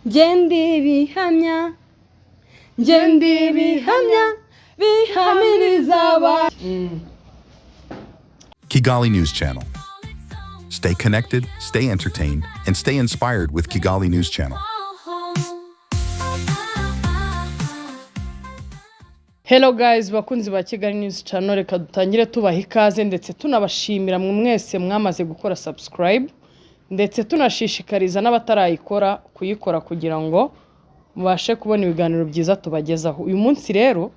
Ngende ibihamya, ngende ibihamya bihamiriza abantu. Kigali News Channel. Stay connected, stay entertained, and stay inspired with Kigali News Channel. Hello guys, bakunzi ba Kigali News Channel, reka dutangire tubaha ikaze ndetse tunabashimira mwe mwese mwamaze gukora subscribe, ndetse tunashishikariza n'abatarayikora kuyikora kugira ngo mubashe kubona ibiganiro byiza tubagezaho. Uyu munsi rero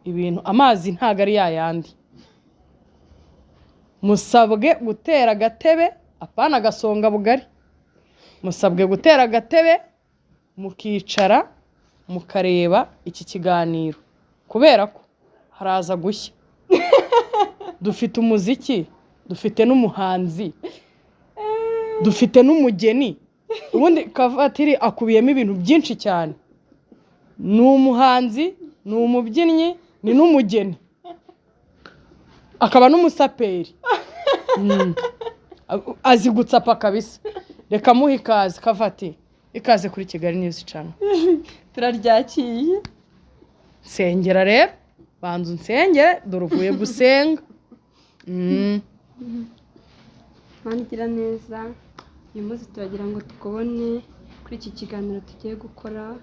ibintu amazi ntago ari yayandi, musabwe gutera agatebe, apana agasonga bugari, musabwe gutera agatebe mukicara mukareba iki kiganiro kubera ko haraza gushya. Dufite umuziki, dufite n'umuhanzi, dufite n'umugeni. Ubundi Kavatiri akubiyemo ibintu byinshi cyane: ni umuhanzi, ni umubyinnyi, ni n'umugeni, akaba n'umusaperi. Azi gutsapa kabisa. Reka muhe ikaze. Kavati, ikaze kuri Kigali News Channel. Turaryakiye. Nsengera rero, banza unsengere, dore uvuye gusenga. Mana igira neza, uyu munsi turagira ngo tukubone kuri iki kiganiro tugiye gukora.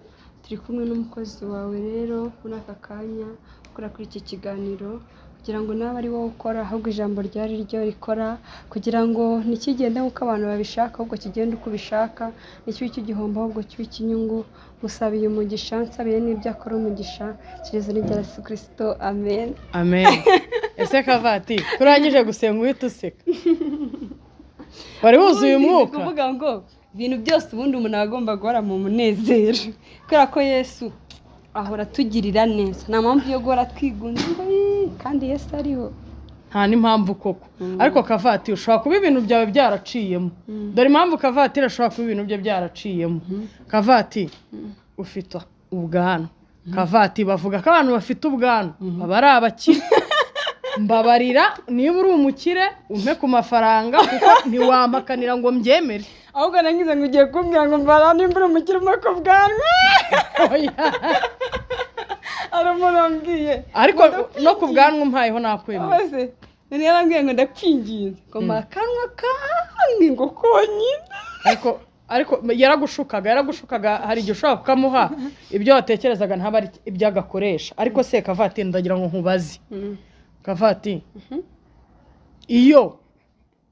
Turi kumwe n'umukozi wawe rero muri aka kanya ukora kuri iki kiganiro, kugira ngo nawe ari wowe ukora, ahubwo ijambo ryari ryo rikora, kugira ngo ntikigende nk'uko abantu babishaka, ahubwo kigende uko ubishaka, ntikibe icy'igihombo ahubwo kibe icy'inyungu. Musabiye umugisha, nsabiye n'ibyo akora umugisha, kigeze n'ibya Yesu Kirisito, amen. Amen. Ese Kavati, turangije gusenga uhita useka, wari wuzuye Ubundi ni umwuka? Kuvuga ngo ibintu byose ubundi umuntu aba agomba guhora mu munezero, kubera ko Yesu ahora atugirira neza. Nta mpamvu yo guhora twigunze ngo "Ii", kandi Yesu ariho. Nta n'impamvu koko. Ariko Kavati, ushobora kuba ibintu byawe byaraciyemo. Dore impamvu Kavatiri ashobora kuba ibintu bye byaraciyemo: Kavati ufite ubwanwa. Kavati, bavuga ko abantu bafite ubwanwa baba ari abakire. Mbabarira, niba uri umukire umpe ku mafaranga, kuko ntiwampakanira ngo mbyemere. Ahubwo nangize ngo ugiye kumbwira ngo mbara nimba uri umukire umpe ku bwanwa. Oya. Hari umuntu wambwiye. Ariko no ku bwanwa umpayeho nakwemera. Bose none yarambwiye ngo ndakwinginze ngo mpa akanwa kamwe ngo konyine. Ariko yaragushukaga. Hari igihe ushobora kukamuha, ibyo watekerezaga ntaba ari ibyo agakoresha. Ariko se Kavati, ndagira ngo nkubaze, Kavati, iyo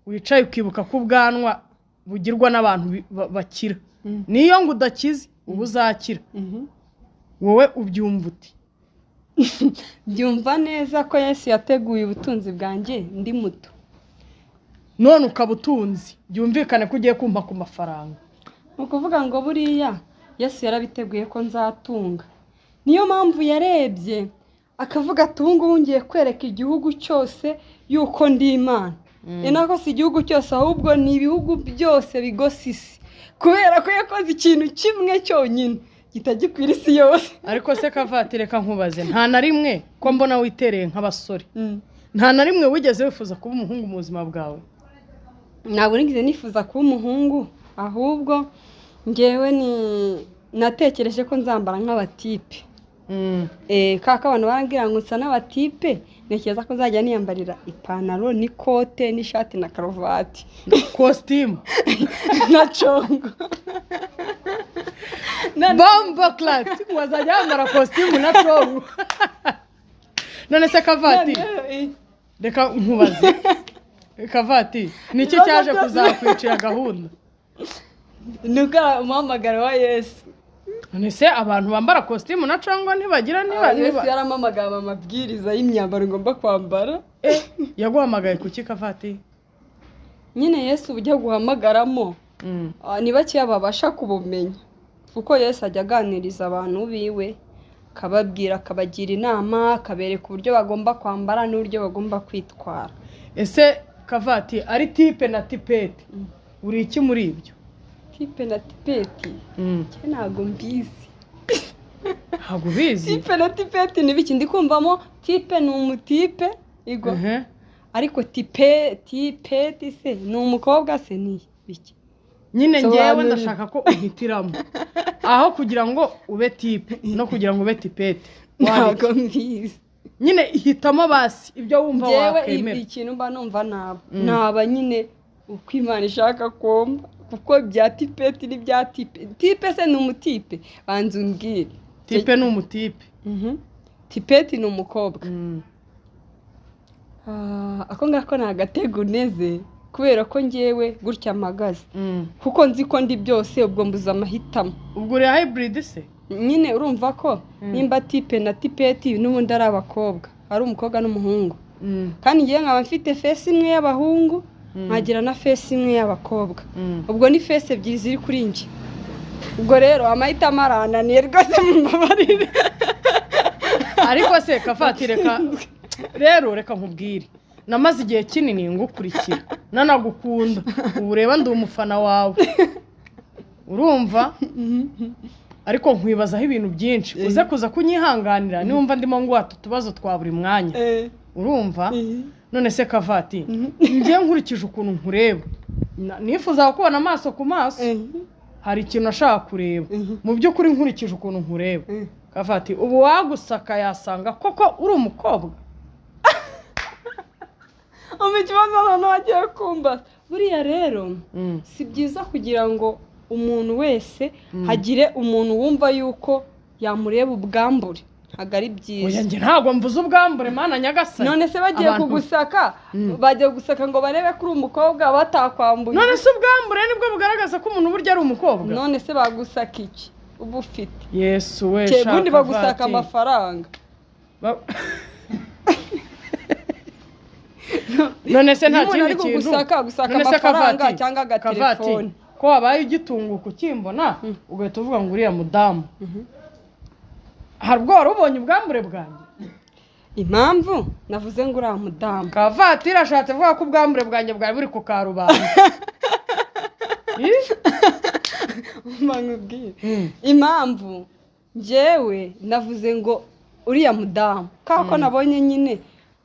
wicaye ukibuka ko ubwanwa bugirwa n'abantu bakira, niyo ngo udakize uba uzakira, wowe ubyumva uti? Byumva neza ko Yesu yateguye ubutunzi bwanjye ndi muto. None ukaba utunzi, byumvikane ko ugiye kumpa ku mafaranga. Ni ukuvuga ngo buriya Yesu yarabiteguye ko nzatunga, niyo mpamvu yarebye akavuga ati: "Ubu ngubu ngiye kwereka igihugu cyose yuko ndi Imana." Ni nako si igihugu cyose, ahubwo ni ibihugu byose bigose isi, kubera ko yakoze ikintu kimwe cyonyine kitagikwira isi yose. Ariko se Kavati, reka nkubaze, nta na rimwe, ko mbona witereye nk'abasore, nta na rimwe wigeze wifuza kuba umuhungu mu buzima bwawe? Ntabwo nigeze nifuza kuba umuhungu, ahubwo ngewe ni natekereje ko nzambara nk'abatipe. Kaka abantu barambwira ngo nsa n'abatipe, ntekereza ko nzajya niyambarira ipantaro n'ikote n'ishati na karuvati. Kositimu. Na congo. Bombo clat, wazajya wambara kositimu na congo. None se Kavati, reka nkubaze, Kavati, niki cyaje kuzakwicira gahunda? Ni uko umuhamagaro wa Yesu. None se abantu bambara kositimu na congo ntibagira niba Yesu niba yarampamagaye amabwiriza y'imyambaro ngomba kwambara. Yaguhamagaye kuki, Kavati? Nyine Yesu ujya guhamagaramo, ni bakeya babasha kubumenya, kuko Yesu ajya aganiriza abantu biwe, akababwira, akabagira inama, akabereka uburyo bagomba kwambara n'uburyo bagomba kwitwara. Ese Kavati, ari type na tipette, uri iki muri ibyo? Type na tipette? Njye ntabwo mbizi. Ntabwo ubizi? Type na tipette ni biki? Ndi kumvamo type ni umutipe igo, ariko type, tipette se ni umukobwa se ni biki? Nyine ngewe Sobanurira. ndashaka ko uhitiramo. Aho kugira ngo ube type no kugira ngo ube tipette, waba Ntabwo iki? mbizi. Nyine hitamo basi ibyo wumva Njyewe wakwemera. ikintu mba numva naba nyine uko Imana ishaka kumba, kuko bya tipette n'ibya type, type se ni umutipe? Banza umbwire. Type ni umutipe. Tipette ni umukobwa. Ako ngako ni agatego uneze, kubera ko ngewe gutya mpagaze, kuko nzi ko ndi byose, ubwo mbuze amahitamo. Ubwo uri hybrid se? Nyine urumva ko nimba type na tipette n'ubundi ari abakobwa, ari umukobwa n'umuhungu, kandi ngewe nkaba mfite face imwe y'abahungu, nkagira na face imwe y'abakobwa, ubwo ni face ebyiri ziri kuri njye. Ubwo rero amahitamo arananiye rwose, mumbabarire. Ariko se Kavati, reka rero, reka nkubwire, namaze igihe kinini ngukurikira, nanagukunda. Ubu reba ndi umufana wawe, urumva? Ariko nkwibazaho ibintu byinshi, uze kuza kunyihanganira niwumva ndimo nguhata utubazo twa buri mwanya, urumva? None se Kavati, njye nkurikije ukuntu nkureba, nifuza kukubona amaso ku maso, hari ikintu ashaka kureba. Mu by'ukuri nkurikije ukuntu nkureba, Kavati, ubu wagusaka yasanga koko uri umukobwa? Umva ikibazo noneho wagiye kumbaza. Buriya rero si byiza kugira ngo umuntu wese hagire umuntu wumva yuko yamureba ubwambure, ntabwo ari Oya, byiza. Njye ntabwo mvuze ubwambure, Mana nyagasani. None se bagiye kugusaka, bagiye gusaka ngo barebe ko uri umukobwa batakwambuye? None se ubwambure nibwo bugaragaza ko umuntu burya ari umukobwa? None se bagusaka iki uba ufite? Yesu we! Ubundi Shaka bagusaka Vati. amafaranga. None se nta Iyo umuntu kindi ari kintu? kugusaka, agusaka None se amafaranga Kavati, cyangwa Kavati, agatelefone. ko wabaye ugitunguka ukimbona ugahita uvuga ngo uriya mudamu, hari ubwo wari ubonye ubwambure bwanjye? Impamvu navuze ngo uriya mudamu, Kavatiri ashatse kuvuga ko ubwambure bwanjye bwari buri ku karubanda. Ih? Nkubwire impamvu njyewe navuze ngo uriya mudamu, kubera ko nabonye nyine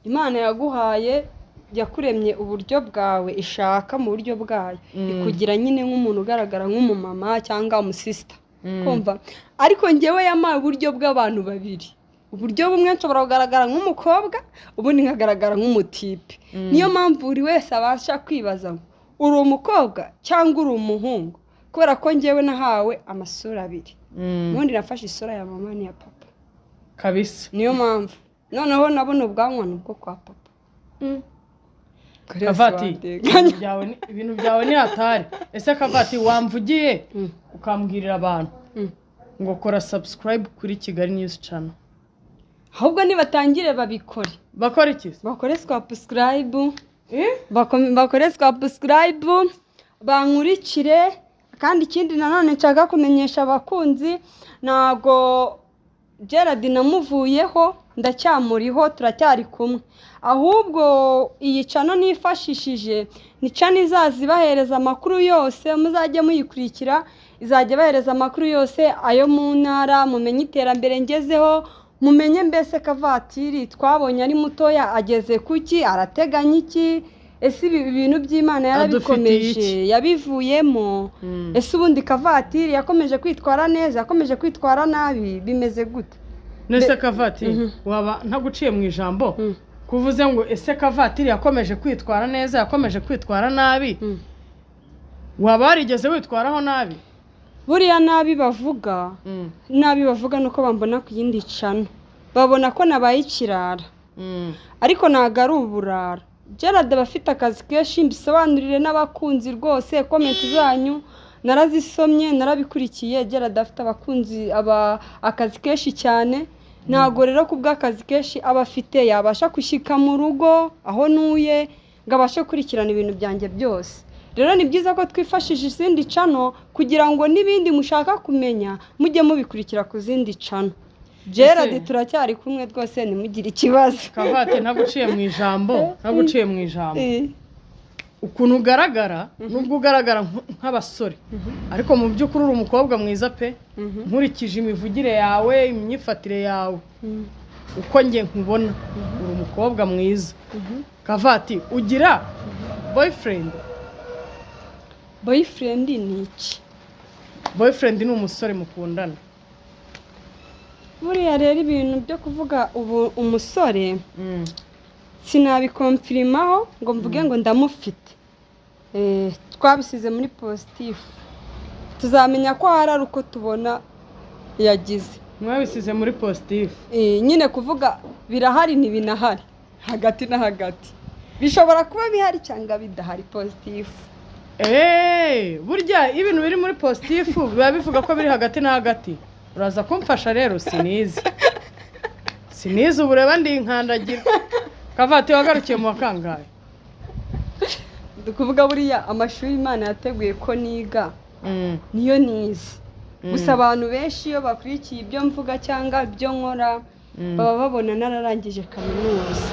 Imana yaguhaye, yakuremye uburyo bwawe ishaka, mu buryo bwayo ikugira nyine nk'umuntu ugaragara nk'umumama cyangwa umusisita, kumva? Ariko njyewe yampaye uburyo bw'abantu babiri. Uburyo bumwe nshobora kugaragara nk'umukobwa, ubundi nkagaragara nk'umutipe. Niyo mpamvu buri wese abasha kwibaza ngo uri umukobwa cyangwa uri umuhungu, kubera ko njyewe nahawe amasura abiri. Ubundi nafashe isura ya mama n'iya papa. Kabisa. Niyo mpamvu noneho nabona ubwanwa ni ubwo kwa papa. Kavati, ibintu byawe ni hatari. Ese Kavati, wamvugiye ukambwirira abantu ngo kora subscribe kuri Kigali News Channel? Ahubwo nibatangire babikore. Bakora iki se? Bakore subscribe. Eh? Bakore subscribe, bankurikire. Kandi ikindi nanone nshaka kumenyesha abakunzi, ntabwo Gerard namuvuyeho, ndacyamuriho, turacyari kumwe. Ahubwo iyi channel nifashishije ni channel izaza ibahereza amakuru yose, muzajye muyikurikira, izajya ibahereza amakuru yose ayo mu ntara, mumenye iterambere ngezeho, mumenye mbese Kavatiri twabonye ari mutoya ageze kuki, arateganya iki, ese ibi bintu by'Imana Adufitiye yarabikomeje, iki? yabivuyemo, ese ubundi Kavatiri yakomeje kwitwara neza, yakomeje kwitwara nabi, bimeze gute? Nese Kavatiri, waba ntaguciye mu ijambo, kuvuze ngo ese Kavatiri yakomeje kwitwara neza, yakomeje kwitwara nabi, waba warigeze witwaraho nabi? Buriya nabi bavuga, nabi bavuga nuko bambona ku yindi channel, babona ko nabaye ikirara, ariko ntabwo ari uburara. Gerard aba afite akazi kenshi. Mbisobanurire n'abakunzi rwose, comment zanyu narazisomye, narabikurikiye. Gerard afite abakunzi, aba akazi kenshi cyane. Ntabwo rero ku bw'akazi kenshi aba afite yabasha gushyika mu rugo aho ntuye ngo abashe gukurikirana ibintu byanjye byose. Rero ni byiza ko twifashisha izindi channel kugira ngo n'ibindi mushaka kumenya mujye mubikurikira ku zindi channel. Gerard turacyari kumwe rwose, ntimugire ikibazo. Kavati, ntaguciye mu ijambo, ntaguciye mu ijambo, ukuntu ugaragara, nubwo ugaragara nk'abasore, ariko mu by'ukuri uri umukobwa mwiza pe. Nkurikije imivugire yawe, imyifatire yawe, uko njye nkubona, uri umukobwa mwiza. Kavati, ugira boyfriend? Boyfriend ni iki? Boyfriend ni umusore mukundana. Buriya rero ibintu byo kuvuga ubu umusore sinabikomfirimaho ngo mvuge ngo ndamufite. Twabisize muri positif, tuzamenya ko hari ari uko tubona yagize. Mwabisize muri positif? Nyine kuvuga birahari ntibinahari, hagati na hagati bishobora kuba bihari cyangwa bidahari, positif. Eee, burya iyo ibintu biri muri positif biba bivuga ko biri hagati na hagati. Uraza kumfasha rero, sinizi, sinizi. Ubu reba ndi inkandagira. Kavati, wagarukiye mu wa kangahe? Ndi kuvuga buriya amashuri Imana yateguye ko niga niyo nize. Gusa abantu benshi iyo bakurikiye ibyo mvuga cyangwa ibyo nkora baba babona nararangije kaminuza,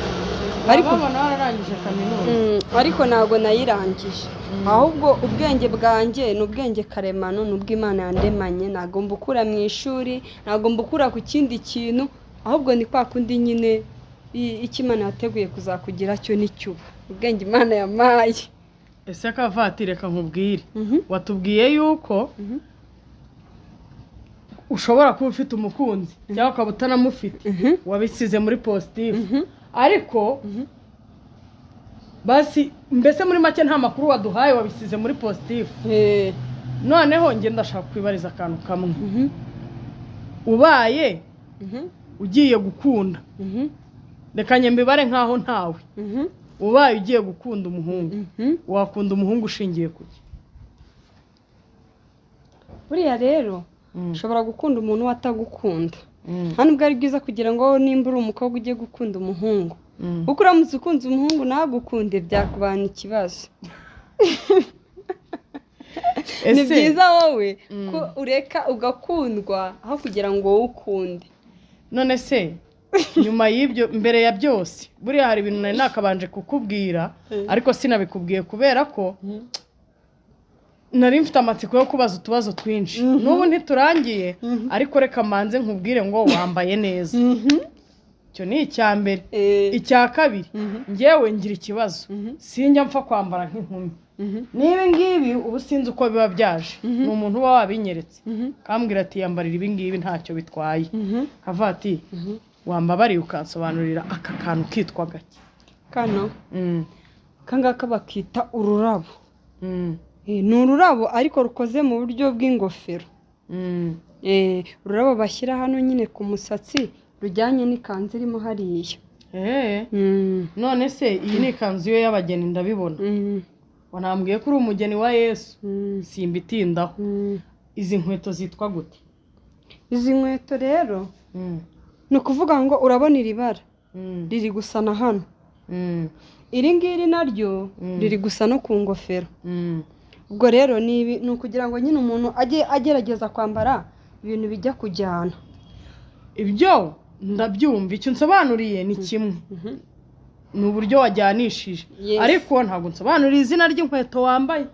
ariko babona wararangije kaminuza. Ariko ntabwo nayirangije, ahubwo ubwenge bwanjye ni ubwenge karemano, ni ubw'Imana yandemanye. Ntabwo mbukura mu ishuri, ntabwo mbukura ku kindi kintu, ahubwo ni kwa kundi nyine icyo Imana yateguye kuzakugira cyo nicyo uba, ubwenge Imana yampaye. Ese Kavati, reka nkubwire, watubwiye yuko ushobora kuba ufite umukunzi cyangwa ukaba utanamufite, wabisize muri positif, ariko basi mbese muri make nta makuru waduhaye, wabisize muri positif. Noneho njye ndashaka kwibariza akantu kamwe. Ubaye ugiye gukunda, reka njye mbibare nkaho ntawe, ubaye ugiye gukunda umuhungu, wakunda umuhungu ushingiye ku ki? Buriya rero ushobora gukunda umuntu atagukunda. Nta nubwo ari byiza kugira ngo nimba uri umukobwa ujye gukunda umuhungu, kuko uramutse ukunze umuhungu ntagukunde byakubana ikibazo. Ni Ese byiza wowe ko ureka ugakundwa aho kugira ngo wowe ukunde. None se nyuma y'ibyo, mbere ya byose, buriya hari ibintu nari nakabanje kukubwira, ariko sinabikubwiye kubera ko nari mfite amatsiko yo kubaza utubazo twinshi. N'ubu ntiturangiye, ariko reka mbanze nkubwire ngo wambaye neza. Icyo ni icya mbere. Icya kabiri, ngewe ngira ikibazo, sinjya mpfa kwambara nk'inkumi. N'ibi ngibi ubu sinzi uko biba byaje, ni umuntu uba wabinyeretse kambwira ati: "Yambarira ibi ngibi, ntacyo bitwaye." Kavati, wambabariye ukansobanurira aka kantu kitwa gake? Kano aka ngaka bakita ururabo. Ni ururabo ariko rukoze mu buryo bw'ingofero. Ururabo bashyira hano nyine ku musatsi, rujyanye n'ikanzu irimo hariya. None se iyi ni ikanzu yo y'abageni, ndabibona. Wanambwiye ko uri umugeni wa Yesu, simbitindaho. Izi nkweto zitwa gute? Izi nkweto rero ni ukuvuga ngo urabona iri bara riri gusa na hano, iri ngiri naryo riri gusa no ku ngofero. Ubwo rero ni ukugira ngo nyine umuntu ajye agerageza kwambara ibintu bijya kujyana. Ibyo ndabyumva. Icyo nsobanuriye ni kimwe, ni uburyo wajyanishije. Ariko ntabwo nsobanuriye izina ry'inkweto wambaye.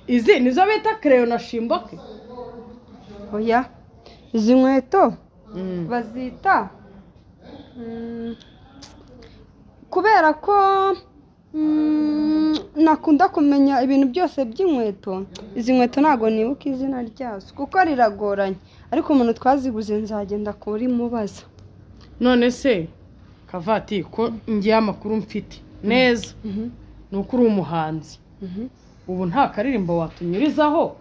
Izi nizo bita kereyo na shimboke? Oya, izi nkweto bazita kubera ko nakunda kumenya ibintu byose by'inkweto, izi nkweto ntabwo nibuka izina ryazo kuko riragoranye, ariko umuntu twaziguze nzagenda kurimubaza. None se Kavati, ko ngiye amakuru mfite neza ni uko uri umuhanzi, ubu nta karirimbo watunyurizaho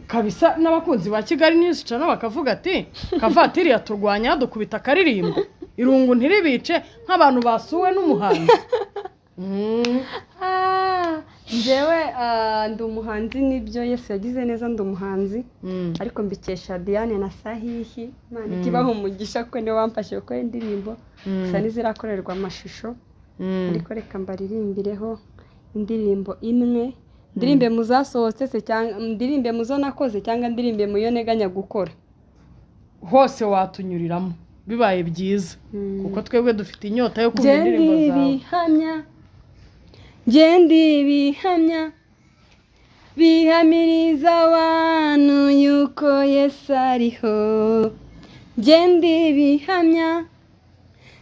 kabisa n'abakunzi ba Kigali News Channel bakavuga ati: "Kavatiri yaturwanya, dukubita akaririmbo, irungu ntiribice nk'abantu basuwe n'umuhanzi"? Njyewe ndi umuhanzi nibyo, Yesu yagize neza, ndi umuhanzi, ariko mbikesha Diane na Sahihi. Imana ijye ibaha umugisha kuko niwe wamfashije gukora indirimbo, gusa n'izirakorerwa amashusho. Ariko reka mbaririmbireho indirimbo imwe. Ndirimbe mu zasohotse se, cyangwa ndirimbe mu zo nakoze, cyangwa ndirimbe mu yo nteganya gukora? Hose watunyuriramo bibaye byiza, kuko twebwe dufite inyota yo kumva Njye ndi indirimbo zawe. ibihamya, njye ndi ibihamya bihamiriza abantu yuko Yesu ariho. Njye ndi ibihamya,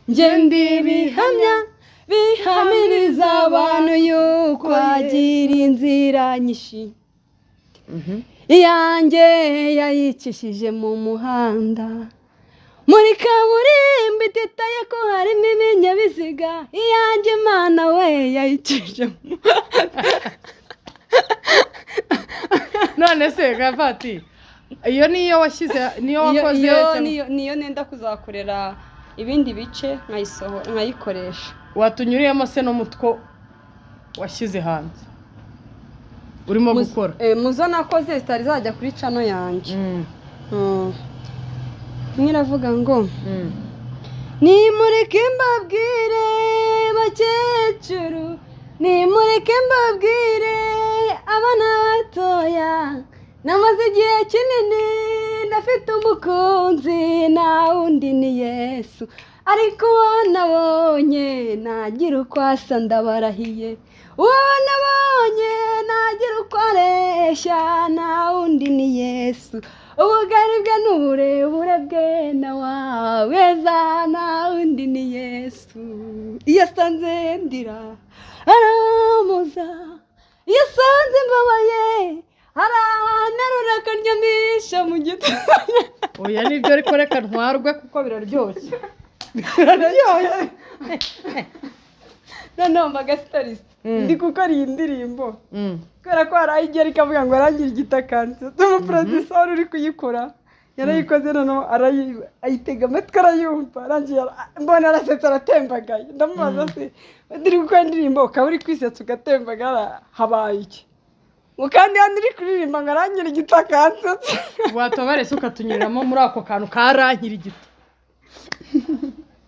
njye ndi ibihamya bihamiriza abantu yuko agira inzira nyinshi. Iyanjye yayicishije mu muhanda, muri kaburimbo, ititaye ko harimo ibinyabiziga. Iyanjye Imana we yayicishije mu muhanda. None se Kavati, iyo niyo washyize, niyo wakoze Iyo cyangwa- niyo nenda kuzakorera ibindi bice, nkayisohora, nkayikoresha. Watunyuriyemo se no mutwo washyize hanze urimo gukora? Muzo nakoze zitari zajya kuri channel yanjye. Imwe iravuga ngo: "Nimureke mbabwire bakecuru, nimureke mbabwire abana batoya, namaze igihe kinini ndafite umukunzi, nta wundi ni Yesu. Ariko uwo nabonye nagira uko asa, ndabarahiye, uwo nabonye nagira uko areshya, nta wundi ni Yesu. Ubugari bwe n'uburebure bwe nawabeza, nta wundi ni Yesu. Iyo asanze ndira aramuza, iyo asanze mbabaye aranterura akandyamisha mu gituza." Oya, nibyo, ariko reka ntwarwe kuko biraryoshye, biraryoshye. Noneho mbaga sitarisi ndi gukora iyi ndirimbo kubera ko hari aho igera ikavuga ngo arangire igitakansi. Umuproducer wari uri kuyikora yarayikoze, noneho ayitega amatwi arayumva, arangiye mbona arasetsa, aratembagaye. Ndamubaza: "Se uri gukora indirimbo ukaba uri kwisetsa ugatembagara, habaye iki?" Ngo kandi hano uri kuririmba ngo arangire igitakansi. Watobarese ukatunyuriramo muri ako kantu karankirigita,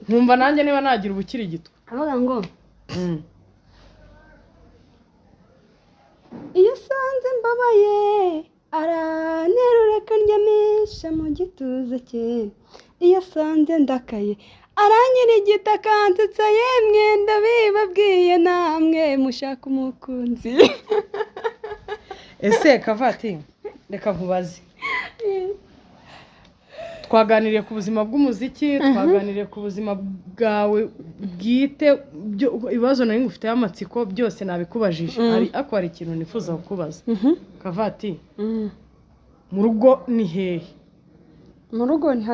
nkumva nanjye niba nagira ubukirigito. Avuga ngo: "Iyo usanze mbabaye aranterura akandyamisha mu gituza cye, iyo asanze ndakaye aranyirigita akansetsa. Yemwe ndabibabwiye namwe mushaka umukunzi." Ese Kavati, reka nkubaze. Twaganiriye ku buzima bw'umuziki, twaganiriye ku buzima bwawe bwite, ibibazo nari ngufiteho amatsiko byose nabikubajije. Ariko hari ikintu nifuza kukubaza. Kavati, mu rugo ni hehe? Mu rugo ni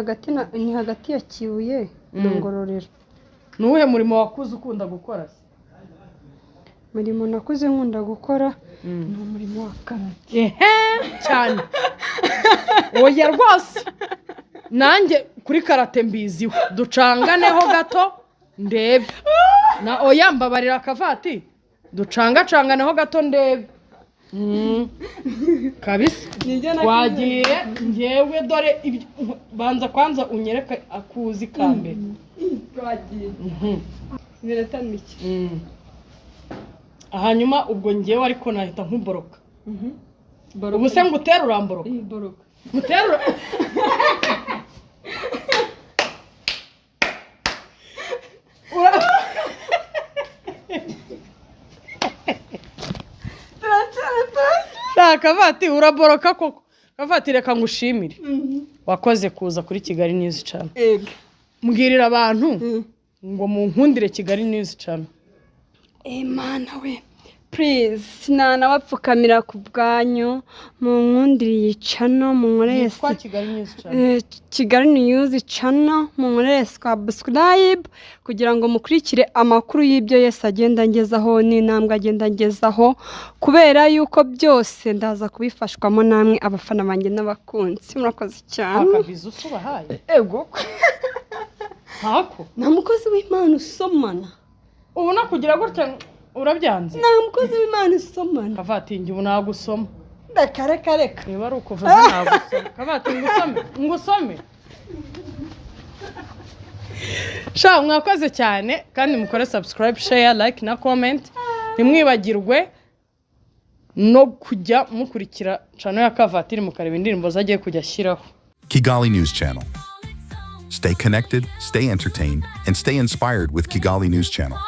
hagati ya Kibuye na Ngororero. Ni uwuhe murimo wakuze ukunda gukora se? Umurimo nakuze nkunda gukora ni umurimo wa karate. Ehe, cyane. Oya rwose, nanjye kuri karate mbiziho. Ducanganeho gato ndebe na. Oya, mbabarira Kavati, ducangacanganeho gato ndebe. Kabisa. Nibyo. Twagiye. Ngewe dore banza kwanza unyereke akuzi ka mbere. Twagiye. Iminota mike. Hanyuma ubwo ngewe ariko nahita nkuboroka. Ubu se ngutere, uramboroka? Boroka. Nguterura. Shaka Kavati, uraboroka koko. Kavati, reka ngushimire, wakoze kuza kuri Kigali News Channel. Ego. Mbwirira abantu ngo munkundire Kigali News Channel. Imana we, please, nanabapfukamira ku bwanyu, munkundire iyi channel, munkorere Yitwa Kigali News Channel. Kigali News Channel, munkorere subscribe kugira ngo mukurikire amakuru y'ibyo Yesu agenda angezaho n'intambwe agenda angezaho, kubera yuko byose ndaza kubifashwamo namwe abafana banjye n'abakunzi. Murakoze cyane. Akabizu se ubahaye? Ego. Ntako. Nta mukozi w'Imana usomana. Ubu nakugira gutya urabyanze? Nta mukozi w'Imana usomana. Kavati, njye ubu nagusoma. Reka, reka, reka. Niba ari ukuvuza nagusoma. Kavati, ngusome, ngusome. Sha, mwakoze cyane, kandi mukore subscribe, share, like na comment. Ntimwibagirwe no kujya mukurikira channel ya Kavatiri, mukareba indirimbo zagiye kujya ashyiraho. Kigali News Channel. Stay connected, stay entertained, and stay inspired with Kigali News Channel.